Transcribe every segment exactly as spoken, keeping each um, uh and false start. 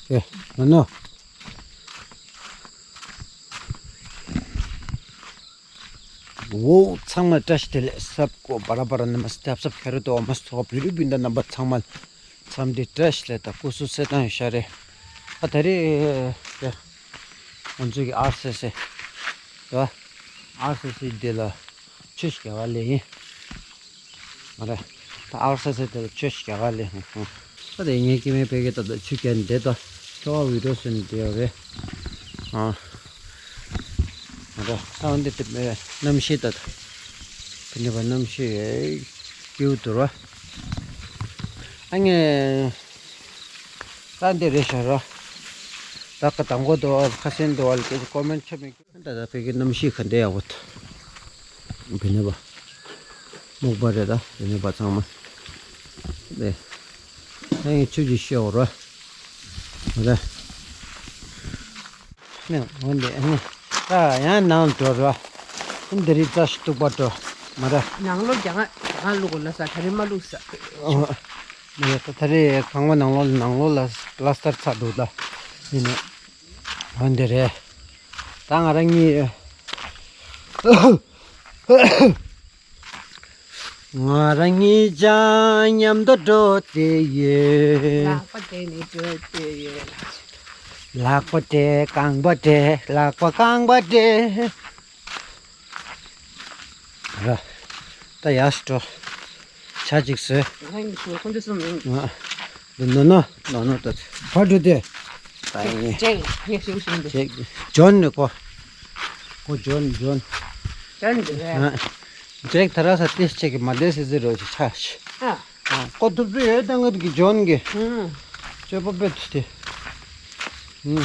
ཨེ། ནོ་ནོ། འོ། ཚང་མ་བཀྲ་ཤིས་བདེ་ལེགས། སབ་ཀོ་བ་ར་བ་ར་ནི་མ་སྟབས་སབ་ཁ་རུ་དོ་མ་སོགས་བི་རི་བི་འདི་རྣམ་པ་ཚང་མ་འཚམས་འདྲི་བཀྲ་ཤིས་བདེ་ལེགས་དང་སྐུ་གཟུགས་གསལ་ཐང་ཡོད་ཤ་རེད། ཨ་ད་རེས་ང་ཚོ་གི་ཨར་སི་སི་དོ། ཨར་སི་སི་འདི་ལ་ཆུ་ཞིག་ག་ལས་ཡིན། མ་རེད། ད་ཨར་སི་སི་དེ་ལ་ཆུ་ཞིག་ག་ལས་ཡིན། ད་དེ་ངས་སྐྱེ་དམན་བོད་སྐད་ད་ད་ཆུ་རྒྱག་འདི་ད་ཁྱོ་བ་བི་རོ་སོན་འདི་ཡོད་རེད། ཨ། ཨ་ད་ས་བ་འདི་དེ་གནམ་གཤིས་ད་ད་དེ་ནི་བ་གནམ་གཤིས་སྐྱིད་པོ་འདུག་ར། ཨ་ངས་ས་འདི་རེད་ཤག་ར། ད་ཀ་དང་གོ་འདུག་ཁ་སེང་འདུག་ལ་སྐད་ཆ་ཀོ་མེན་ཆོ་མེད། ད་ད་བོད་ཀྱི་གནམ་གཤིས་ག་འདྲ་ཡག་པོ་འདུག་བི་ནི་བ། སྨུག་པ་རེད་ད་བི་ནི་བ་ཚང་མ། ཨེ། ཨ་ངས་ཆུ་ཅིག་ཤོག་རོ། མ་རེད། ནི་འོན་ཏེ་ཨ་ནི། ད་ཡང་ནང་འགྲོ་རོ། འདི་རིགས་རྩ་ཞིག་གཏུག་པ་འགྲོ། མ་རེད། ནང་ལོགས་རྒྱ་གར་རྒྱ་གར་བླུག་དགོས་ལ་ས་ད་རེས་མ་བླུག་ས། ཨོ། མ་རེད་ད་ད་རེས་ཁང་པ་ནང་ལོགས་ནང་ལོགས་ལ་པ་ལ་སི་ཊར་ཚར་འདུག་ད། ཡིན་ནི། འོན་ཏེ་རེད། ད་ང་རང་གཉིས། ང་རང་གཉིས་ཆ་མཉམ་དུ་འགྲོ་བསྡད་ཡོད། ལག་པ་དེ་ནི་འགྲོ་བསྡད་ཡོད། ལག་པ་དེ་རྐང་པ་དེ་ལག་པ་རྐང་པ་དེ། ར། ད་ཡར་འགྲོ། ཇ་ཅིག་བཟོས། ང་ཡིན་ཞུ་ཁོང་ཚོ་གསུམ་ཡིན། ང་། འདི་ནོ་ནོ་ནོ་ནོ་ད་ཕར་འགྲོ་དེ། ད་ཡིན། ཅེ་ངས་ཞུ་ཞུ་འདི། ཅེ་ཇོན་ནི་ཀོ། ཀོ་ཇོན་ཇོན། ཅན་འདི་རེད། ཨ། ཇེག་ཐ་ར་ས་ཏིས་ཅེག་གི་མ་དེ་སི་ཟི་རོ་ཅི་ཆ་ཤི། ཨ། ཨ་ཀོ་ཐུབ་ཚོད་ཡོད་ད་ང་གི་ཇོན་གི། ཨུམ། ཅོ་པོ་པེ་ཐུ་དེ། ཨུམ།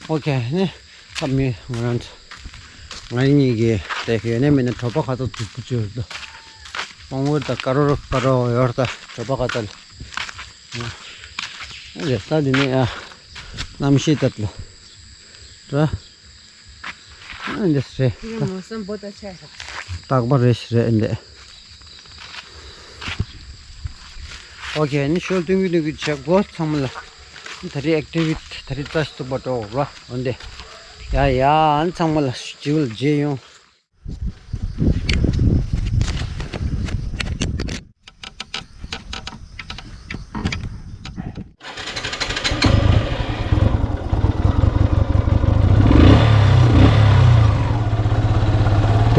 ཨོ་ཁེ་ནི། ཁ་མི་ང་རང་ཚོ། ང་གཉིས་ཀྱི་དེ་ཡོད་ནས་མིན་ན་གྲོད་པ་ཁ་ཚོ་སྡུག་པོ་བཅོས་འདུག་དཔང་པོ་ད་ཀ་རོ་ཀ་རོ་ཡོར་ད་གྲོད་པ་ཁ་ཚ་ལ། རེད་ད་འདི་ནས་ཨ། གནམ་གཤིས་ད་ལ། ར། ཨ་འདི་རེད། ངའི་མོ་སམ་བོ་ད་ཆ་ཤ། རྟག་པ་རེད་ཤི་རེད་འདི། ཨོ་ཁེ་ནི་ཤོལ་ཏུང་གི་ཏུང་གི་བྱེད་སྒོ་ཚང་མ་ལ། ད་རེས་ཨེག་ཊི་བི་ཊི་ད་རེས་རྩ་ཞིག་ཐུག་པ་འགྲོ་ར་འོན་ཏེ། ཡ་ཡ་ཨ་ཚང་མ་ལ་ཞིབ་ལ་མཇལ་ཡོང་།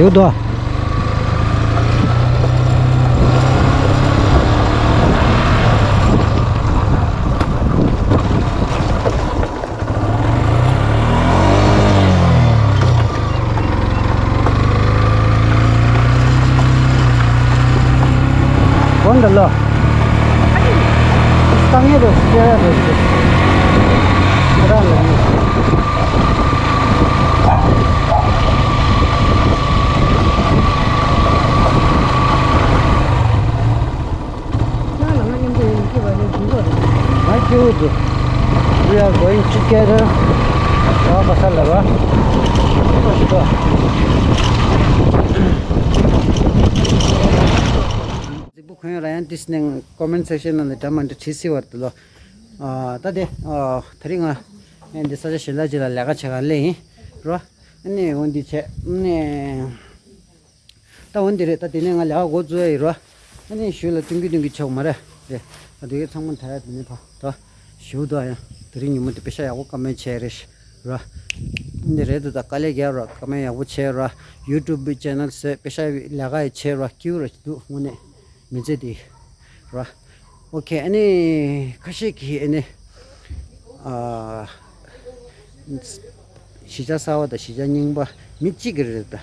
དེའུ་དོ། གོང་དུ་ལོ། སྐང་ངེ་རེ་སྐྱེ་ར་རེ་ཞིག་ར་ལ་ཡིན། ང་ལ་ང་མཉམ་དུ་ཡོད་ཀྱི་བ་ནི་འདི་ལོ་རེད། ང་སྐྱེ་བོ་འདུག We are going together. ཨ་ག་ས་ལ་ར། ཨ་ཞིག་གཟིགས་པོ་གོན་ཡོད་ར་ཡང་ཏིས་ནས་ཀོ་མེན་སེག་ཤན་ནང་ལ་འདྲ་མ་འདྲ་བྲིས་སྲིད་བར་དུ་ལོ། ཨ་ད་དེ་ཨ་དེ་རིང་ང་ངས་འདི་ས་ཆ་གཞན་དག་ཅིག་ལ་ལས་ཀ་བྱེད་ག་སླེབས་ཡིན་ར། ཨ་ནི་འོ་འདི་བྱས་ཨ་ནི། ད་འོ་འདི་རེད། ད་དེ་ནས་ང་ལས་ཀ་འགོ་བཙུགས་ཡ་ཡིན་རོ། ཨ་ནི་ཞུ་ལ་ཏུང་གི་ཏུང་གི་ཆོག་མ་རེད། རེད། ད་དེ་གའི་ཚང་མ་ད་ཡ་དེ་ནས་ཕ་ད་ཞུ་ད་ཡ། དེ་རིང་ཉིན་མོ་དེ་པེ་ཤ་ཡག་པོ་ཀ་མེད་བྱས་རེད་རོ། འདི་རེད་འདུག་ད་དཀའ་ལས་རྒྱག་རོ་ཀ་མེད་ཡག་པོ་བྱས་རོ། ཡུ་ཊུབ་ཅེ་ནལ་བཟོས་པེ་ཤ་ལས་ཀ་ཡི་བྱས་རོ་སྐྱིད་ར་འདུག་དངོས་གནས་མི་ཚེ་དེ་རོ། ཨོ་ཁེ། ཨ་ནི་ཁ་ཤས་ཀྱིས་ཨ་ནི་ཨ་གཞིས་ཆགས་གསར་པ་དང་གཞིས་ཆགས་རྙིང་པ་མི་གཅིག་གི་རེད་ད།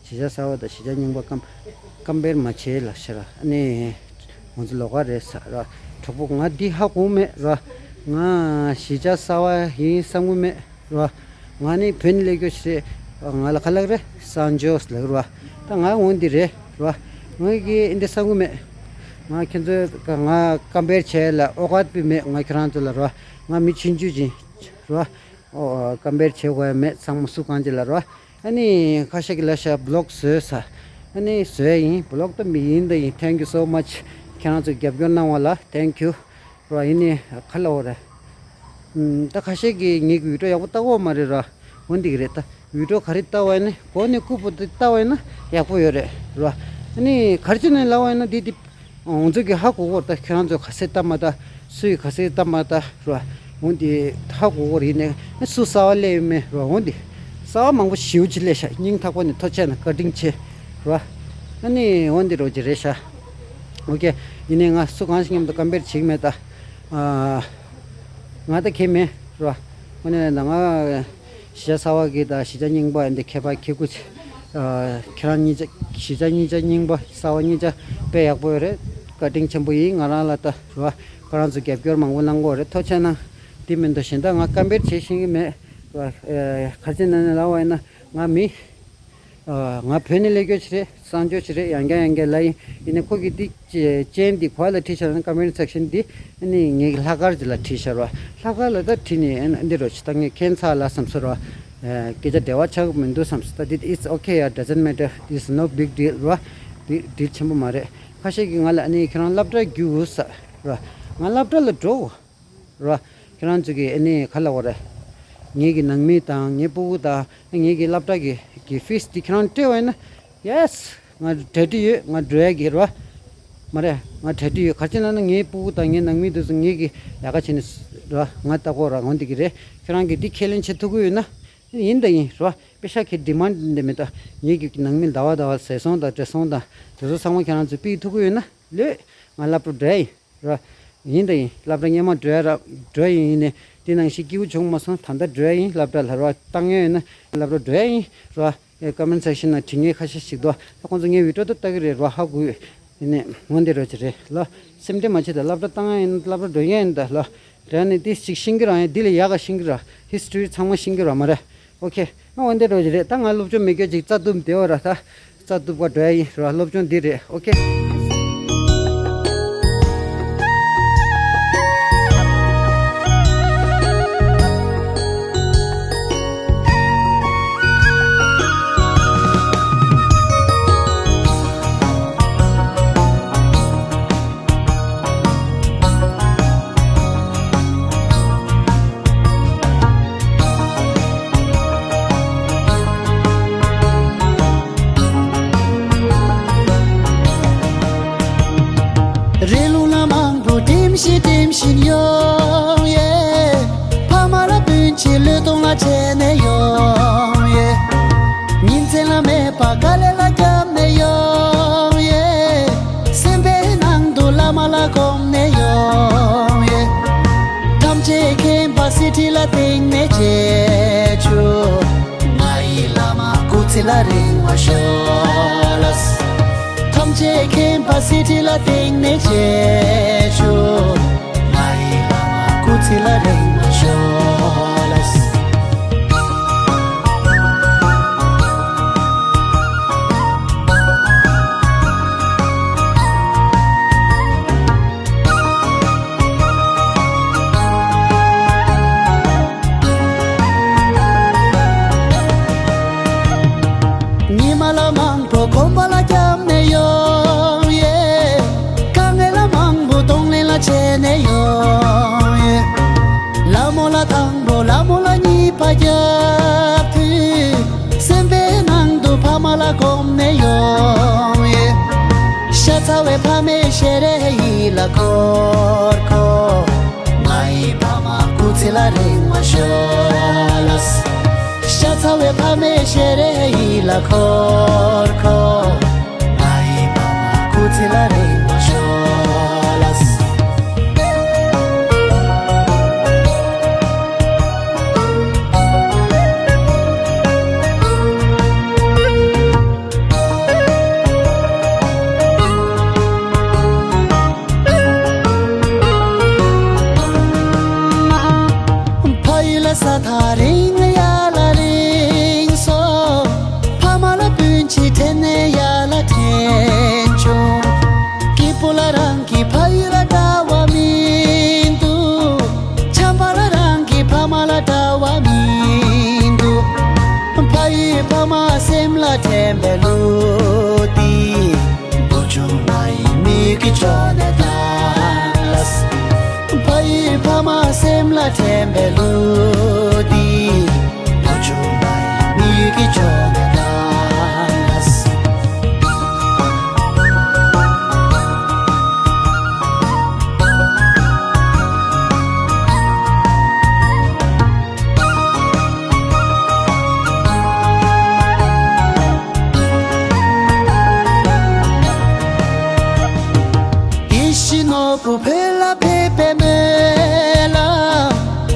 གཞིས་ཆགས་གསར་པ་དང་གཞིས་ཆགས་རྙིང་པ་ཀམ་ཀམ་པེར་མ་བྱེད་ལ་ཤི་ར། ཨ་ནི་ང་ཚོ་ལོགས་ཀ་རེད་ཟེར་ར། གྲོགས་པོ་ང་འདི་ཧ་གོ་མེད་ར། ང་གཞིས་ཆགས་གསར་པ་ཡིན་བསམ་གི་མེད་ར། ང་ནི་བོད་ནས་སླེབས་རྒྱུ་ཞིག་རེད། ང་ལ་ག་ལབ་རེད། སན་ཇོས་ལབ་ར། ད་ང་འོ་འདི་རེད་ར། ང་གིས་འདི་བསམ་གི་མེད། ང་ཁྱེད་ཚོ་ང་ཀམ་པེར་བྱས་ལ་ཨོ་ཀ་ཏི་མེད། ང་ཁྱེད་རང་ཚོ་ལ་ར། ང་མི་ཆུང་ཆུང་ཅིག་ར། ཨོ་ཀམ་པེར་བྱེད་དགོས་ཡ་མེད། ཚང་མ་སུ་གང་ཅི་ལ་རོ། ཨ་ནི་ཁ་ཤས་ཀྱི་ལ་ཤ་བི་ལོག་བཟོས་ས། ཨ་ནི་བཟོས་ཡིན། བི་ལོག་ད་མི་ཡིན་ད་ཡིན། Thank you so much. ཁྱེད་རང་ཚོ་རྒྱབ་སྐྱོར་གནང་བ་ལ་thank you. ར། ཡིན་ནའི་ག་ལབ་དགོས་རེད། ཨམ། ད་ཁ་ཤས་ཀྱིས་ངེད་ཀྱི་བི་ཌི་ཡོ་ཡག་པོ་ལྟ་གི་ཡོད་མ་རེད་ར། འོ་འདི་གི་རེད། ད་བི་ཌི་ཡོ་ག་རེ་ལྟ་བ་ཡིན་ན་གོང་ནས་རྐུབ་བུ་དེ་ལྟ་བ་ཡིན་ན་ཡག་པོ་ཡོད་རེད་ར། ཨ་ནི་ག་རེ་བྱས་ནས་ལབ་པ་ཡིན་ན་འདི་འདི། ང་ཚོ་གིས་ཧ་གོ་གི་ཡོད་རེད། ད་ཁྱེད་རང་ཚོས་ག་ཚོད་ལྟ་མ་ལྟ། སུ་ཡིས་ག་ཚོད་ལྟ་མ་ལྟ་ར། འོ་འདི་ཧ་གོ་གི་ཡོད་རེད། ཡིན་ནའི་སུ་གསར་པ་སླེབས་ཡོད་མེད་ར། འོ་འདི་གསར་པ་མང་པོ་ཞེ་པོ་ཅིག་སླེབས་ཤག་སྙིང་ཐག་པ་ནས་ཐུགས་རྗེ་ཆེ་གནང་། བཀའ་དྲིན་ཆེ་ར། ཨ་ནི་འོ་འདི་འདྲ་ཅིག་རེད་ཤག་ཨོ་ཁེ། ཡིན་ནའི་ང་སུ་གང་ཞིག་མཉམ་དུ་ཀམ་པེར་བྱེད་ཀྱི་མེད་ད། ཨ། ང་ད་ཁྱད་མེད་ར། དངོས་གནས་ད་ང་གཞིས་ཆགས་གསར་པ་གི་ད་གཞིས་ཆགས་རྙིང་པ་འདི་ཁྱད་པར་ཁྱད་དགུ་ཅིག་ཨ། ཁྱེད་རང་གཉིས་ཆ་གཞིས་ཆགས་གཉིས་ཆ་རྙིང་པ་གསར་པ་གཉིས་ཆ་དཔེ་ཡག་པོ་ཡོད་རེད། བཀའ་དྲིན་ཆེན་པོ་ཡིན། ང་རང་ལ་ད་ར་ཁོ་རང་ཚོ་རྒྱབ་སྐྱོར་མང་པོ་གནང་གི་ཡོད་རེད། ཐུགས་རྗེ་ཆེ་གནང་། དེ་མིན་དུ་གཞན་དག་ང་ཀམ་པེར་བྱེད་ཤེས་ཀྱི་མེད་ར། ཨ། ག་རེ་བྱས་ནས་ལབ་པ་ཡིན་ན་ང་མི། ཨ། ང་བོད་ནས་སླེབས་རྒྱུ་ཅིག་རེད། གསར་འབྱོར་ཅིག་རེད། ཡང་བསྐྱར་ཡང་བསྐྱར་ལབ་ཡིན། ཡིན་ནའི་ཁོ་གིས་འདི་ཅན་འདི་ག་པར་ལ་བྲིས་ཤག་ན་ཀོ་མེན་ཊི་སེག་ཤན་འདི་ཨ་ནི་ངའི་ལྷག་དཀར་ཅིག་ལ་བྲིས་ཤག་ར། ལྷག་དཀར་ལ་ད་བྲིས་ནས་ཨ་ནི་འདི་འདྲ་ཅིག་ད་ངས་མཁྱེན་ཚར་ལ་བསམ་སོང་ར། ཨ། སྐད་ཆ་འབྲེལ་བ་ཆགས་ཀྱི་མི་འདུག་བསམ་སོང་། ད་འདི་it's okay, yeah, doesn't matter, it's no big deal ར། འདི་ཌིལ་ཆེན་པོ་མ་རེད། ཁ་ཤས་ཀྱིས་ང་ལ་ཨ་ནི་ཁྱེད་རང་སློབ་གྲྭ་རྒྱུགས་ཟེར་ར། ང་སློབ་གྲྭ་ལ་འགྲོ་ར། ཁྱེད་རང་ཚོ་གིས་ཨ་ནི་ག་ལབ་དགོས་རེད། ངེད་ཀྱི་ནང་མི་དང་ངའི་སྤུ་གུ་དང་ངེད་ཀྱི་སློབ་གྲྭ་གི་གི་ཕིས་འདི་ཁྱེད་རང་སྤྲད་པ་ཡིན་ན། ཡེ་སི། ང་གྲ་སྒྲིག་ཡོད། ང་འགྲོ་ཡ་གི་རེད་བ། མ་རེད། ང་གྲ་སྒྲིག་ཡོད། ག་རེ་བྱས་ན་ན་ངའི་སྤུ་གུ་དང་ངའི་ནང་མི་དེ་ཚོ་ངེད་ཀྱི་ལས་ཀ་བྱས་ནས་རེད་བ། ང་ལྟ་སྐོར་ར་འོང་འདི་གི་རེད། ཁྱེད་རང་གིས་འདི་ཁས་ལེན་བྱེད་ཐུབ་ཀྱི་ཡོད་ན། ཡིན་ད་ཡིན་རེད་བ། པེ་ཤ་ཁའི་ཌི་མཱན་ཌི་འདི་མེད་ད། ངེད་ཀྱི་ནང་མི་ཟླ་བ་ཟླ་བ་ཟས་སོང་དང་བྲེ་སོང་དང་དེ་ཚོ་ཚང་མ་ཁྱེད་རང་ཚོས་ཕུལ་ཐུབ་ཀྱི་ཡོད་ན་ལོས། ང་སློབ་གྲྭ་འགྲོ་ཡ་ཡིན། ར། ཡིན་ད་ཡིན། སློབ་གྲྭ་སྔོན་མ་འགྲོ་ཡ་ར་འགྲོ་ཡ་ཡིན། ཡིན་ནའི་དེ་ནང་བཞིན་སྐྱིད་པོ་བྱུང་མ་སོང་། ད་ལྟ་འགྲོ་ཡ་ཡིན། སློབ་གྲྭ་ལ་ར་བཏང་ཡ་ཡིན་ན་སློབ་གྲྭ་འགྲོ་ཡ་ཡིན་ར། ཨེ། ཀོ་མེན་ཊི་སེག་ཤན་ནང་བྲིས་མཁན་ཁ་ཤས་ཤིག་འདུག་ད་ཁོང་ཚོ་ངའི་བི་ཌི་ཡོ་ད་ལྟ་གི་རེད་ར། ཧ་གོ་ཡོད། ཡིན་ནའི་འོ་འདི་འདྲ་ཅིག་རེད་ལ། སེམས་ཁྲལ་མ་བྱེད་ད། སློབ་གྲྭ་བཏང་ཡ་ཡིན་ན་སློབ་གྲྭ་འགྲོ་མཁན་ཡིན་ད་ལ། ར་ནི་དེ་ཅིག་ཤེས་ཀྱི་ར། ཡང་འདི་ལས་ཡག་ག་ཤེས་ཀྱི་ར། ཧིས་ཊོ་རི་ཚང་མ་ཤེས་ཀྱི་ར་མ་རེད། ཨོ་ཁེ། ཨ། འོ་འདི་འདྲ་ཅིག་རེད། ད་ང་སློབ་སྦྱོང་མེད་རྒྱུ་ཅིག་རྩྭ་གཏུབ་བསྡད་ཡོད་ར། ད་རྩྭ་གཏུབ་ག་འགྲོ་ཡ་ཡིན་ར། སློབ་སྦྱོང་འདི་རེད། ཨོ་ཁེ། རི་ལུང་ལ་མང་པོ་སྒྲིམ་བཞིན་སྒྲིམ་བཞིན་ཡོང་ཡེ། ཕ་མ་ལ་སྤུན་མཆེད་བློས་གཏོང་ལ་བྱས་ནས་ཡོང་ཡེ། ཉིན་མཚན་ལ་མེད་པ་དཀའ་ལས་ལ་བརྒྱབ་ནས་ཡོང་ཡེ། སེམས་པའི་ནང་དུ་བླ་མ་ལ་སྒོམ་ནས་ཡོང་ཡེ། ཐམས་ཅད་མཁྱེན་པ་གསེར་ཁྲི་ལ་བརྟེན་ནས་བྱེད་ཆོག་ང་ཡི་བླ་མ་སྐུ་ཚེ་ལ་རིང་བ་ཤོག་ལགས། ཐམས་ཅད་མཁྱེན་པ་གསེར་ཁྲི་ལ་བརྟེན་ནས་བྱེད་ཆོག་ང་ཡི་བླ་མ་སྐུ་ཚེ་ལ་རིང་བ་ཤོག་ལགས། ཉི་མ་ལ་མང་པོ་གོམ་པ་ལ་བརྒྱབ་ནས་ཡོང་ཡེ། དཀའ་ངལ་ལ་མང་པོ་གདོང་ལེན་ལ་བྱས་ནས་ཡོང་ཡེ། ལ་མོ་ལ་དང་པོ་ལ་མོ་ལ་གཉིས་པ་རྒྱབ་དུས། སེམས་པའི་ནང་དུ་ཕ་མ་ལ་སྒོམ་ནས་ཡོང་ཡེ། ཤ་ཚ་བའི་ཕ་མའི་ཞལ་རས་ཡིད་ལ་འཁོར་འཁོར། ང་ཡི་ཕ་མ་སྐུ་ཚེ་ལ་རིང་བ་ཤོག་ལགས། ཤ་ཚ་བའི་ཕ་མའི་ཞལ་རས་ཡིད་ལ་འཁོར་འཁོར། ང་ཡི་ཕ་མ་སྐུ་ཚེ་ལ་རིང་བ་ཤོག་ལགས། ཕ་ཡུལ་ལ་ས་ཐག་རིང་ཡར་ལ་རིང་སོང་། ཕ་མ་ལ་སྤུན་མཆེད་དྲན་ནས་ཡར་ལ་དྲན་བྱུང་། སྐྱིད་པོ་ལ་རང་གི་ཕ་ཡུལ་ལ་འདྲ་བ་མི་འདུག་བྱམས་པ་ལ་རང་གི་ཕ་མ་ལ་འདྲ་བ་མི་འདུག་ཕ་ཡུལ་ཕ་མ་སེམས་ལ་དྲན་པའི་གླུ་འདི། བུ་ཆུང་ང་ཡི་མིག་གི་ཕྱོགས་ནས་བཏང་ལགས། དྲན་པའི་གླུ་འདི། ལོ་ཆུང་མ་ཡི་མི་ཡུལ་གྱི་ཕྱོགས་ནས་བཏང་། ཡིད་བཞིན་ནོར་བུ་བོད་ལ་ཕེབས་པའི་སྨོན་ལམ།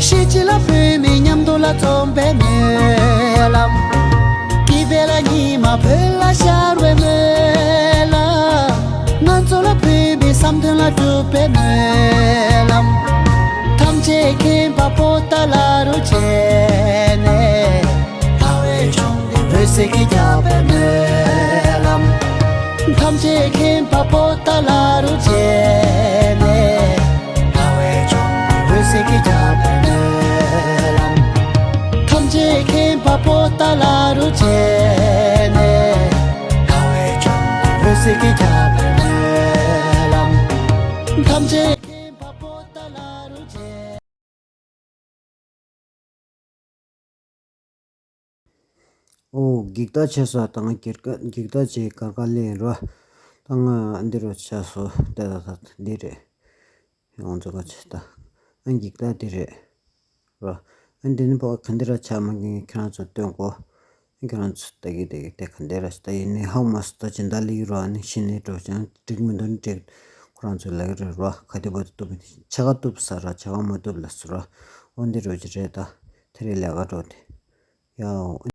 གཞིས་བྱེས་ལ་བོད་མི་མཉམ་དུ་ལ་འཛོམས་པའི་སྨོན་ལམ། སྐྱིད་པའི་ལ་ཉི་མ་བོད་ལ་ཤར་བའི་སྨོན་ལམ། ང་ཚོ་ལ་བོད་མིའི་བསམ་དོན་ལ་འགྲུབ་པའི་སྨོན་ལམ། ཐམས་ཅད་མཁྱེན་པ་པོ་ཏཱ་ལ་རུ་བྱས་ནས། ལྷ་བས་བྱུང་བའི་འོད་ཟེར་གྱིས་ཁྱབ་པའི་སྨོན་ལམ། ཐམས་ཅད་མཁྱེན་པ་པོ་ཏཱ་ལ་རུ་བྱས་ནས། ལྷ་བས་བྱུང་བའི་འོད་ཟེར་གྱིས་ཁྱབ་པའི་སྨོན་ལམ། ཐམས་ཅད་མཁྱེན་པ་པོ་ཏཱ་ལ་རུ་བྱས་ནས། ལྷ་བས་བྱུང་བའི་འོད་ཟེར་གྱིས་ཁྱབ་པའི་སྨོན་ལམ། ཐམས་ཅད་མཁྱེན་པ་པོ་ཏཱ་ལ་རུ་བྱས། ཨོ། འགྱིག་རྟ་ཆགས་སོང་། ད་ང་འགྱིག་རྟ་འགྱིག་རྟ་ཆགས་གར་གར་ལེན་རོ། ད་ང་འདི་རུ་ཆགས་སོང་། ད་ད་ད་འདི་རེད། ང་ཚོ་ག་ཆགས་ད། ཨ། འགྱིག་རྟ་འདི་རེད་རོ། ཨ། འདི་ནི་བ་ག་འདི་ར་ཆགས་མ་གི་ཁྱེད་རང་ཚོ་སྟོན་གོ། ཁྱེད་རང་ཚོ་ལྟ་གི་ལྟ་གི་དེ་ག་འདི་ར་ད་ཡིན་ནི་ཧ་མ་སི་ད་སྦྱིན་བདག་ལེགས་རོ། ཨ་ནི་ཤི་ནི་འགྲོ་ཅང་འགྲིག་མི་འདུག་འགྲིག་ཁོ་རང་ཚོ་ལ་གི་རེད་རོ། ག་དེ་བ་དུ་བཏུབ་ཆ་ག་བཏུབ་ས་ར་ཆ་ག་མ་བཏུབ་ལ་ས་རོ། ཨོ་འདི་རོ་ཅི་རེད་ད། དེ་རེད་ལས་ཀ་འགྲོ་དེ། ཡའོ།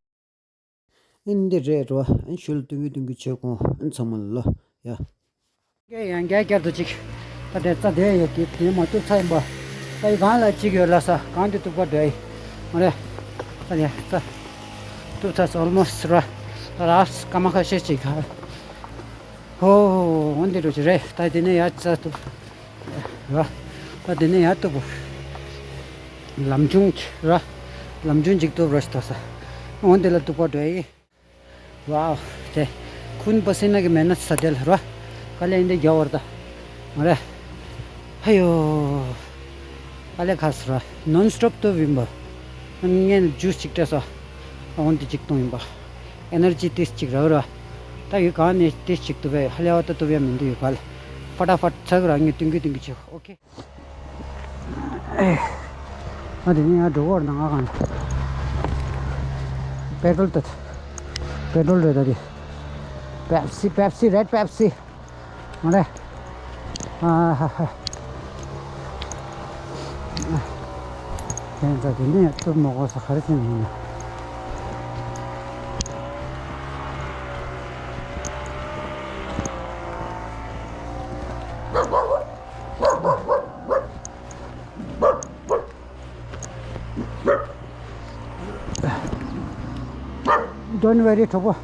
ཨིན་འདི་རེད་རོ། ཨིན་ཤུལ་ཏུང་གི་ཏུང་གི་ཆེ་གོང་ཨིན་ཚང་མ་ལོ། ཡ། ཀྱེ་ཡང་བསྐྱར་བསྐྱར་དུ་ཅིག་ད་དེ་རྩ་དེ་ཡོད་དེ་དེ་མ་གཏུབ་ཚར་ཡིན་པ། ད་ཡི་གང་ལ་ཅིག་ཡོད་ལ་ས་གང་དེ་གཏུབ་ག་འདྲ་ཡི། མ་རེད། ད་དེ་རྩ་གཏུབ་ཚར་སོ་ཨོལ་མོ་སི་ར། ད་ར་སྐར་མ་ཁ་ཤས་ཅིག་ག་ཧོ། འོན་ཏེ་འགྲོ་ཅི་རེད། ད་དེ་ནས་ཡར་རྩ་གཏུབ་ར། ད་དེ་ནས་ཡར་གཏུབ་བོ། ལམ་ཆུང་ར། ལམ་ཆུང་ཅིག་གཏུབ་ར་ཞིག་ད་ས། འོན་ཏེ་ལ་གཏུབ་ག་འདྲ་ཡི། ཝའོ། དེ། ཁུན་པ་སེ་ན་གི་མེ་ན་ས་དེ་ལ་ར། དཀའ་ལས་འདི་རྒྱག་བར་ད། མ་རེད། ཧ་ཡོ། དཀའ་ལས་ཁག་སོ་ར། ནོན་སི་ཊོབ་ཏུ་བིན་པ། ངས་ཇུས་ཅིག་སྤྲད་སོ། འོན་ཏེ་ཅིག་གཏོང་ཡིན་པ། ཨེ་ནར་ཇི་ཏིས་ཅིག་ར་ར། ད་ཡོད་གང་ནས་ཏིས་ཅིག་ཏུ་བས་ཧ་ལས་བ་ད་ཏུ་བས་མི་འདུག་ཡོད་ག་ལ། ཕ་ཏ་ཕ་ཏ་ཚག་ར་ངས་ཏུང་གི་ཏུང་གི་ཆེ། ཨོ་ཁེ། ཨེ། ང་དེ་ནས་ཡར་འགྲོ་བར་ད་ང་གང་། པེ་ཏྲོལ་ཏུ། པེ་ཏྲོལ་རེད་ད་དེ། པེབ་སི་པེབ་སི་རེད་པེབ་སི། མ་རེད། ཨ་ཧ་ཧ། དེ་ཚོ་དེ་ནས་གཏུབ་མ་དགོས་ས་ག་རེ་ཟེར་ཡིན་ན། Don't worry, གྲོགས་པོ།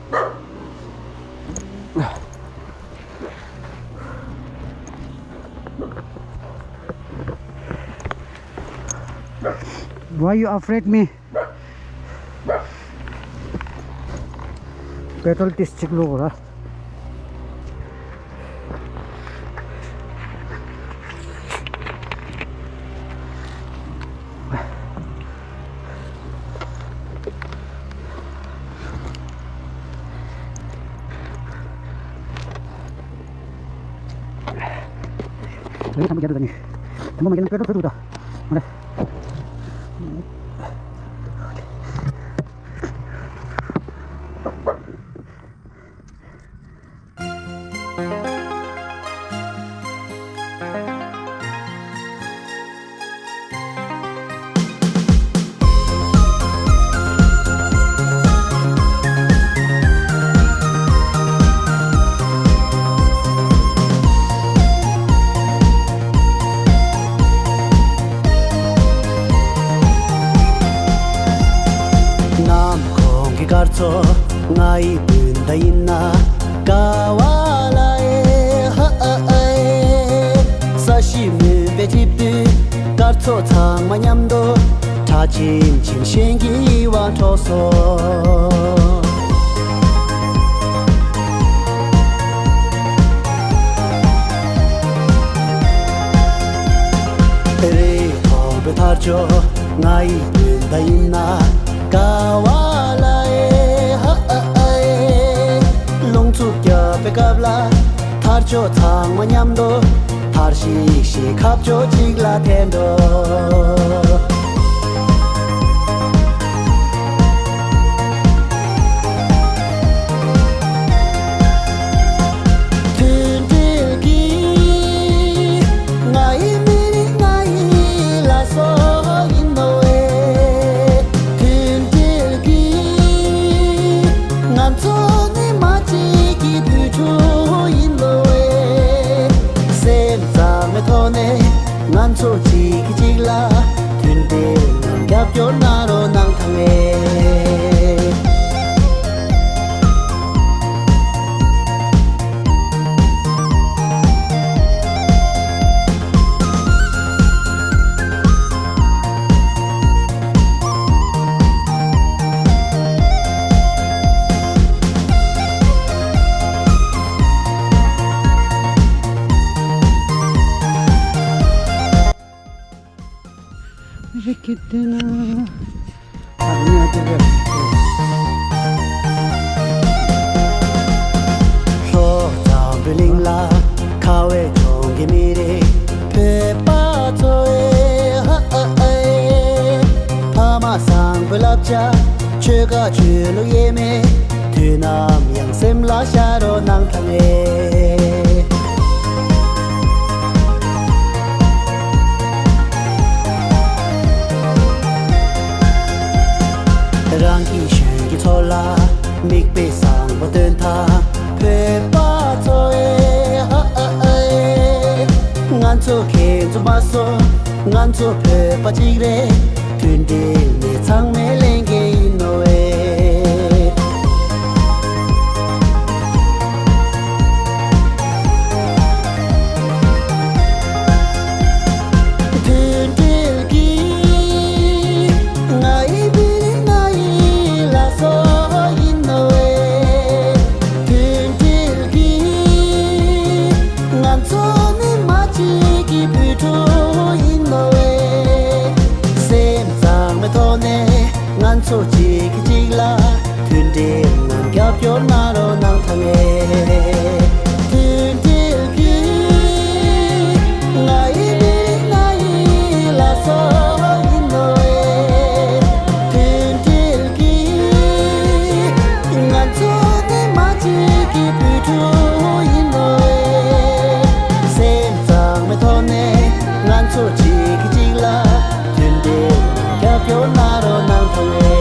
Why you afraid me? པེ་ཏྲོལ་ཏིས་ཅིག་བླུག་ར། ལས་དང་པོ་རྒྱབ་ཏུ་ད་ནི། དང་པོ་མ་རྒྱབ་ན་པེ་ཏྲོལ་བུད་འདུག་ད། མ་རེད། ནམ་གུང་གི་སྐར་ཚོགས་ང་ཡི་སྤུན་ཟླ་ཡིན་ན། ཀ་བ་ལ་ཨེ་ཧ་ཨ་ཨེ། ས་གཞི་མུན་པས་འཇིབ་དུས་སྐར་ཚོགས་ཚང་མ་མཉམ་དུ་གྲགས་ཆེམ་ཆེམ་གཞན་གྱི་དབང་འཕྲོག་སོང་། རེ་ཐོག་པའི་ ཐར་ཆོག་ང་ཡི་དོན་དག་ཡིན་ན་དགའ་བ་ལ་ཨེ་ཧ་ཨ་ཨ་ཨེ། རླུང་འཚུབ་རྒྱབ་པའི་སྐབས་ལ་ཐར་ཆོག་ཚང་མ་མཉམ་དུ་ཐར་ཤིག་ཤིག་ཁ་ཕྱོགས་གཅིག་ལ་འཐེན་འགྲོ། མཐུན་སྒྲིལ་གྱིས་ང་ཡི་མི་རིགས་ང་ཡི་ལ་སོགས་ཡིན་ནོ་ཨེ། མཐུན་སྒྲིལ་གྱིས་ང་ཚོ་ནི་མ་གཅིག་གི་བུ་ཕྲུག་ཡིན་ནོ་ཨེ། སེམས་གཙང་མའི་ཐོག་ནས་ང་ཚོ་གཅིག་གིས་གཅིག་ལ་མཐུན་སྒྲིལ་ངང་རྒྱབ་སྐྱོར་གནང་རོགས་གནང་ཐང་ཨེ། རིག་གི་དེ་ན། ཨ་ནི་ཨ་ཏི་རེད། ལྷོ་འཛམ་བུའི་གླིང་ལ་ཁ་བའི་ལྗོངས་ཀྱི་མི་རིགས་བོད་པ་ཚོ་ཨེ་ཧ་ཨ་ཨེ། ཕ་མ་བཟང་པོའི་བསླབ་བྱ་ཆོལ་ཁ་ཆོས་ལུགས་དབྱེར་མེད་དུས་ནམ་ཡང་སེམས་ལ་བཞག་རོགས་གནང་ཐང་ཨེ། རང་གི་གཞོན་སྐྱེས་ཚོ་ལ་མིག་དཔེ་བཟང་པོ་སྟོན་ཐང་བོད་པ་ཚོ་ཨེ་ཧ་ཨ་ཨེ། ང་ཚོ་ཁྱེད་ཚོ་མ་སོང་ང་ཚོ་བོད་པ་གཅིག་རེད། མཐུན་སྒྲིལ་ནི་ཚང་མའི་ལས་འགན་ཡིན་ནོ་ཨེ། མཐུན་སྒྲིལ་གྱིས་ང་ཡི་བི་ང་ཡི་ལ་སོགས་ཡིན་ནོ་ཨེ། མཐུན་སྒྲིལ་གྱིས་ང་ཚོ་ནི་མ་གཅིག་གི་བུ་ཕྲུག་ཡིན་ནོ་ཨེ། སེམས་གཙང་མའི་ཐོག་ནས་ང་ཚོ་གཅིག་གིས་གཅིག་ལ་མཐུན་སྒྲིལ་ངང་རྒྱབ་སྐྱོར་གནང་རོགས་གནང་ཐང་ཨེ། མཐུན་སྒྲིལ་གྱིས་ང་ཡི་མི་ང་ཡི་ལ་སོགས་ཡིན་ནོ་ཨེ། མཐུན་སྒྲིལ་གྱིས་ང་ཚོ་ནི་མ་གཅིག་གི་བུ་ཕྲུག་ཡིན་ནོ་ཨེ། སེམས་གཙང་མའི་ཐོག་ནས་ང་ཚོ་གཅིག་གིས་གཅིག་ལ་མཐུན་སྒྲིལ་རྒྱབ་སྐྱོར་གནང་རོགས་གནང་ཐོངས་ཨེ།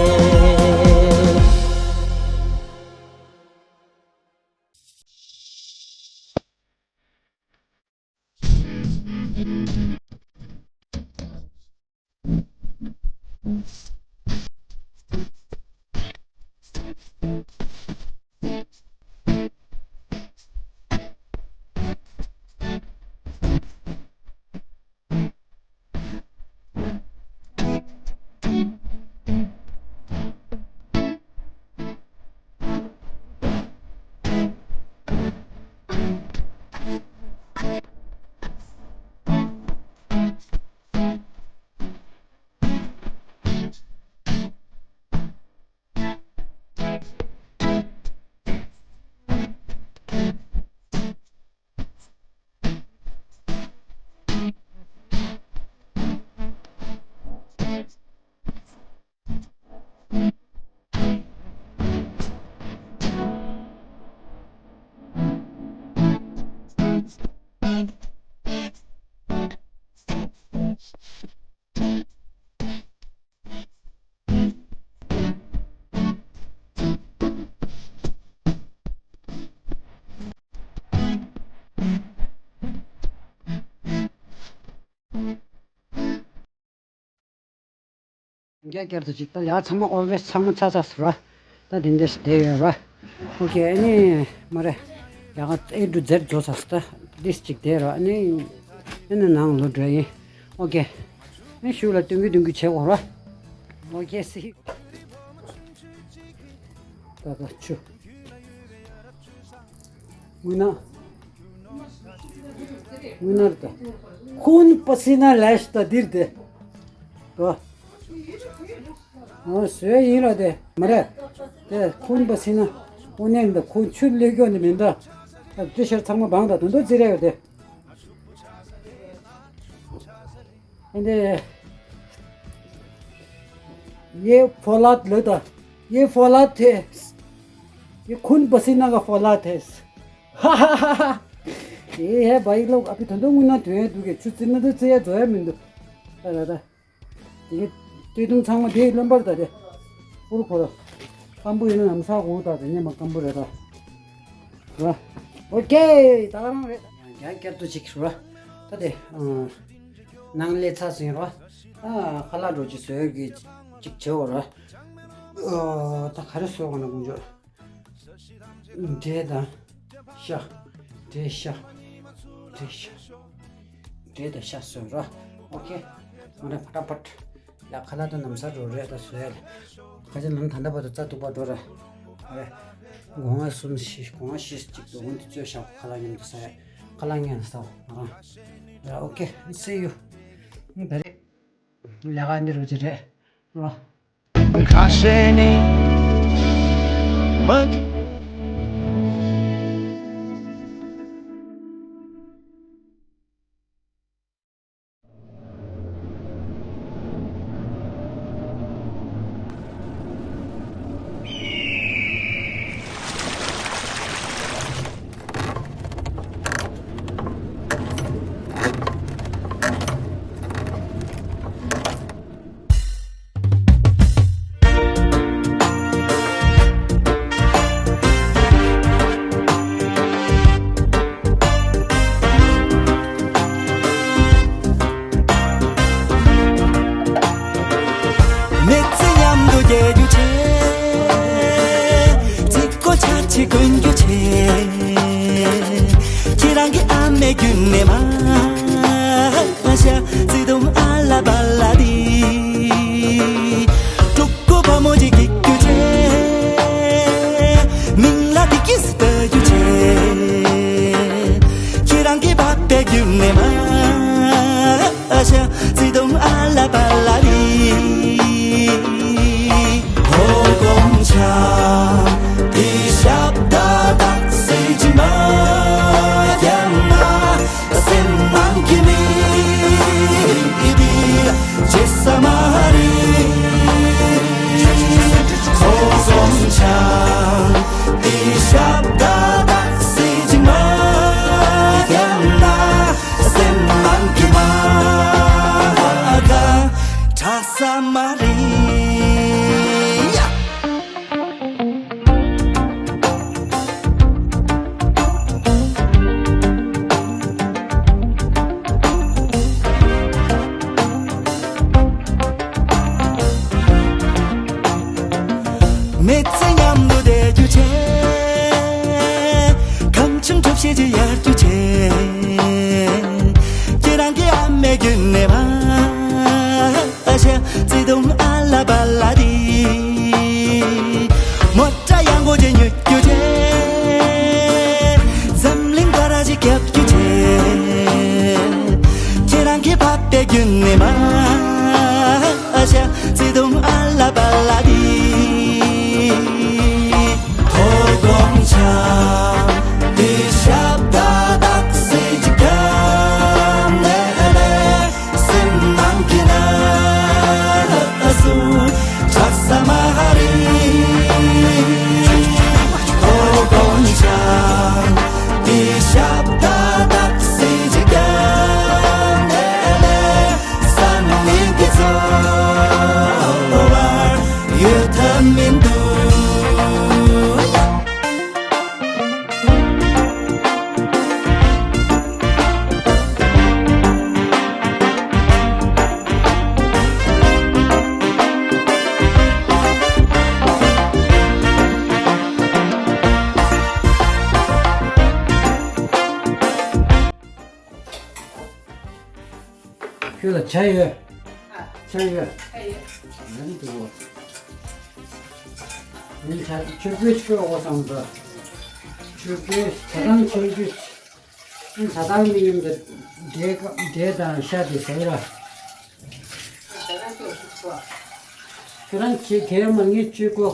རྒྱ་སྐྱར་དུ་ཅིག་ད་ཡག་ཚང་མ་ཨོ་ཝེ་ཚང་མ་ཚ་ཚ་ཟེར་བ། ད་དེ་འདྲས་བསྡད་ཡོད་ར། ཨོ་ཀེ། ཨ་ནི་མ་རེད། ཡག་ཨེ་འགྲོ་ཛེར་འགྲོ་ཚ་སི་ད་ཏིས་ཅིག་བསྡད་ར། ཨ་ནི་ཨ་ནི་ནང་ལོ་འགྲོ་ཡིན། ཨོ་ཀེ། ཨ་ནི་ཤུགས་ལ་སྟོན་གི་སྟོན་གི་བྱེད་དགོས་ར། ཨོ་ཀེ་སི། ད་ད་ཆུ། དངོས་གནས། དངོས་གནས་ད། ཁུན་པ་སི་ན་ལེ་ཤ་ད་འདིར་དེ། རོ། ཨོ་བཟོས་ཡིན་ར་དེ་མ་རེད། དེ་ཁུན་པ་སི་ན་ཨོ་ནན་ད་ཁུན་ཆུ་ལེགས་སྐྱོ་ནི་མིན་ད། ད་དེ་ཤར་ཚང་མ་བང་ད་དོན་དོ་ཙི་རེ་ཡོད་དེ། ཨ་ནི། ཡེ་ཕོ་ལ་ལོས་ད། ཡེ་ཕོ་ལ་ཐེ། ཡེ་ཁུན་པ་སི་ན་ག་ཕོ་ལ་ཐེ། ཧ་ཧ་ཧ་ཧ། ཨེ་ཧེ་བ་ཡི་ལོག་ཨ་ཕི་དོན་དོ་དངུལ་ན་དོན་ཡ་འདུག་གི་ཆུ་ཙི་ན་དོ་ཙི་ཡ་རྫོ་ཡ་མི་འདུག་ད་ད་ད། དེ་སྟོད་ཐུང་ཚང་མ་དེ་རློན་པར་ད་དེ། ཕུར་ཁོ་ར། སྐམ་པོ་ཡིན་ན་ལམ་སང་འོང་ད་དེ་ཉེ་མ་སྐམ་པོ་རེད་ད། ར། ཨོ་ཀེ་ད་ག་རང་རེད། ཡང་བསྐྱར་དུ་ཅིག་ར། ད་དེ། ནང་ལས་ཚ་ཟིན་ར། ཨ་ཁ་ལག་འགྲོ་ཅིག་བཟོས་གི་ཅིག་བྱེད་འོ་ར། ཨོ་ད་ག་རེ་བཟོས་འོ་ན་དགོངས་བྱོས། འབྲས་དང་ཤ། འབྲས་ཤ། འབྲས་ཤ། འབྲས་དང་ཤ་བཟོས་རོ། ཨོ་ཁེ། ང་རང་ཕ་ཏ་ཕ། ལ་ཁ་ལག་ཏུ་ནམ་ས་འགྲོ་རེད་ད་བཟོས་ཡ་ལ། ཁ་ཆེ་ལམ་ད་ལྟ་བར་དུ་རྩ་ཐུག་པ་འགྲོ་ར། ཨ་རེ། སྒོང་ང་གསུམ་བཞི་སྒོང་ང་བཞི་གཅིག་ཏུ་འོན་དུ་བཙོས་ཤག་ཁ་ལག་མཉམ་དུ་ཟ་ཡ། ཁ་ལག་ངན་ཟ་བ་ང་རང་། ཡ་ཨོ་ཁེ། See you། ད་རེད། ལས་ཀ་འདི་རུ་ཅི་རེད། རོ། ཁ་ཤས་ནི་མ། མི་ཚེ་མཉམ་དུ་སྐྱེལ་རྒྱུ་བྱས། ཚིག་གོ་ཆ་ཆེ་གོན་རྒྱུ་བྱས། ཁྱེད་རང་གི་ཨ་མའི་རྒྱུད་ནས་མ་ཤ་ཚིག་དུང་ཨ་ལ་པ་ལ་དི། ཕྲུ་གུ་བུ་མོ་ཅིག་སྐྱེ་རྒྱུ་བྱས། མིང་ལ་དི་ཀི་སི་ལྟ་རྒྱུ་བྱས། ཁྱེད་རང་གི་པ་པའི་རྒྱུད་ནས་མ། ཨ་ཤ་ཚིག་དུང་ཨ་ལ་པ་ལ་རི། ཧོ་དགོང་ཆ་དེ་ཞབས་ད་དག་སེ་ཇི་མ་རྒྱ་མ་སེམས་ནང་གི་མི་དེ་ཇེ་ས་མ་རི། ཧོ་དགོང་ཆ་དེ་ཞབས་ད་དག་སེ་ཇི་མ་རྒྱ་མ། སེམས་ནང་གི་མ་ག་གྲགས་ས་མ་རེད། མི་ཚེ་མཉམ་དུ་བསྡད་རྒྱུ་བྱས། གང་བྱུང་གྲུབ་བྱེད་ཀྱི་ཡར་རྒྱུ་བྱས། ཁྱེད་རང་གི་ཨ་མའི་རྒྱུད་ནས་མ་ཨ་ཤ་ཚིག་དུང་ཨ་ལ་པ་ལ་དི། མོ་ཊ་ཡང་གོ་ཅེ་ཉོ་རྒྱུ་བྱས། འཛམ་གླིང་ག་ར་ཅིག་རྒྱབ་རྒྱུ་བྱས། ཁྱེད་རང་གི་པ་པའི་རྒྱུད་ནས་མ། ཨ་ཤ་ཚིག་དུང་ཨ་ལ་པ་ལ་དི། ཧོ་དགོང་ཆ་དེ་ཞབས་ད་དག་སེ་ཇི་ག་ནེ་ལེ། སེམས་ནང་གི་ན་སུ་གྲགས་ས་མ་རེད། ཧོ་དགོང་ཆ་དེ་ཞབས་ད་དག་སེ་ཇི་ག་ནེ་ལེ། སང་ཉིན་གྱི་འཚོ་བར་ཡོད་ཐབས་མི་འདུག་ཁྱོད་ལ་ཇ་ཡོད། ཨ། ཇ་ཡོད། ཇ་ཡོད། ཡང་འདུག་ཡིན་ད་ཆུ་བོས་ཆུ་བོ་བསམ་ད། ཆུ་བོས་ཇ་དང་ཆུ་བོས། ཇ་དང་མི་ཡིན་ད་འབྲས་ཀ་འབྲས་དང་ཤ་དེ་ཟ་ཡ་ར། ཇ་དང་ཆུ་ ཁྱོད་རང་ཆེ་གེ་མ་ངས་བཅོས་གོ།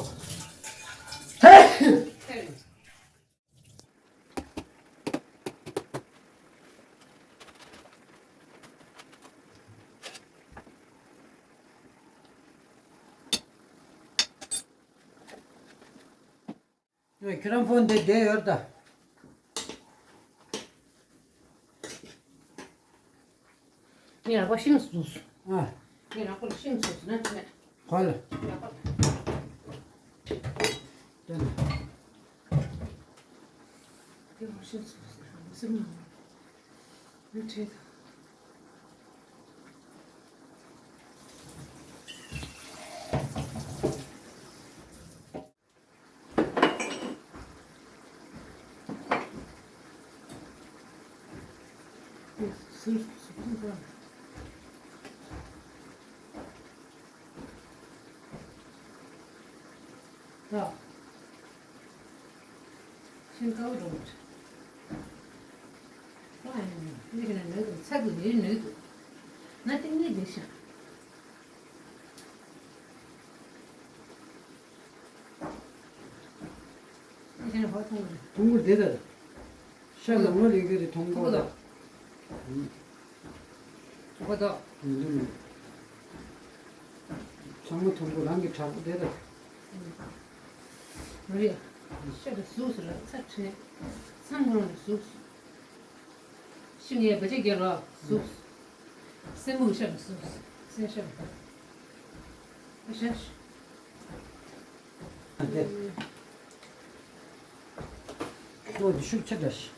ཁྱོད་རང་ཕོན་དེ་བསྡད་ཡོད་ད། ངས་རག་པ་ཤིང་བཟོས། ཨ། ངས་རག་པ་ཤིང་བཟོས་ན་ཁྱོད། ཧོལ། རག་པ། དེ་ན། དེ་རང་ཤིང་བཟོས་ཟེར་རང་སེམས་ནང་ལ་ཁྲེལ་དང་། ཐུང་གུར་དེ་ལྟར། ཤ་ལམ་ལ་ལེན་གྱི་རེད་ཐུང་གུར་ལ། ཐུང་གུར་དང་། ཐུང་གུར་དང་། མི་འདུག་མི་འདུག་ཚང་མ་ཐུང་གུར་རང་གི་དྲག་པོ་དེ་ལྟར། རེད། ཤ་གི་གཟུགས་སུ་ལ་ཚ་ཁྲེ། ཚང་གུར་ལ་གཟུགས་སུ། ཤིང་ངའི་བ་ཅིག་རྒྱལ་ལ་གཟུགས། སེན་མོ་གི་ཤ་གི་གཟུགས། སེན་ཤ་གི། ཨ་ཤ་ཤ། ལོ་འདི་ཤུགས་ཆེ་འདྲ་ཞིག་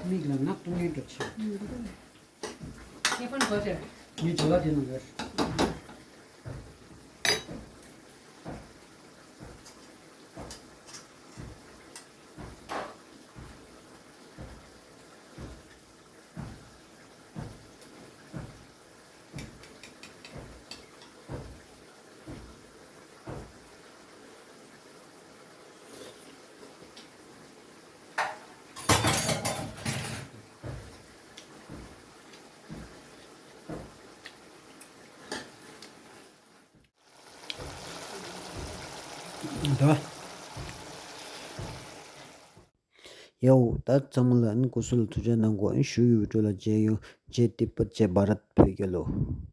མིག་ལ་ནག་ཏུ་ངན་འགྲོ་ཆེ། ངས་བྱ་བ་དེ་ནང་ལ། ད། ཡའོ། ད་ཚང་མ་ལ་ཨན་སྐུ་གཟུགས་ལ་ཐུགས་རྗེ་གནང་གོ་ཨན་ཞུ་ཡུལ་སྤྲོད་ལ་མཇལ་ཡོང་། ཇེ་ཏི་པ་ཇེ་བྷ་རད་བོད་རྒྱལ་ལོ།